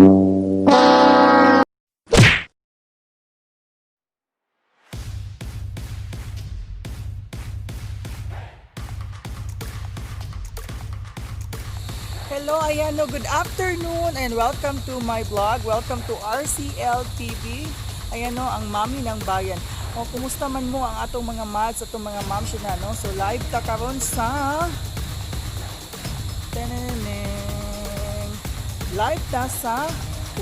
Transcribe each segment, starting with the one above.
Hello, ayan no, good afternoon and welcome to my vlog. Welcome to RCL TV. Ayan no, ang mami ng bayan. O, kumusta man mo ang atong mga mads, atong mga mamshi na, no? So, live ta karon sa Teneneng. Live ta sa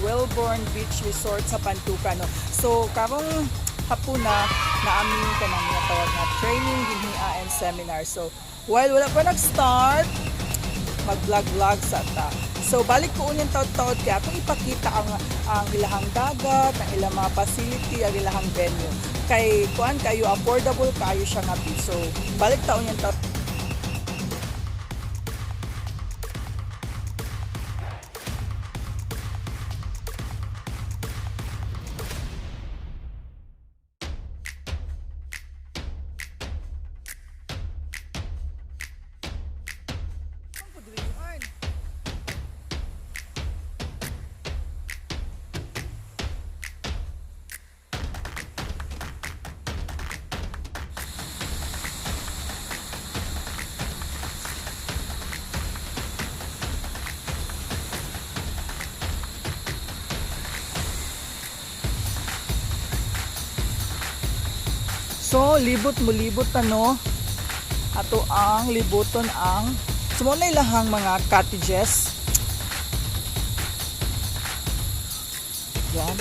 Wellborn Beach Resort sa Pantukan, no? So, karong hapuna na ami kanang tawag nga training dinhi and seminar. So, while wala pa nag-start, mag-vlog-vlog sa ta. So balik ko unyang taod-taod kay atong ipakita ang ilahang dagat, ang ilang mga facility, ang ilahang venue. Kay kuan kayo, affordable kayo siya nga beach. So balik ta unyang taod. So libot mo libot ano ato ang libuton ang so mao na ilahang mga cottages. Yan.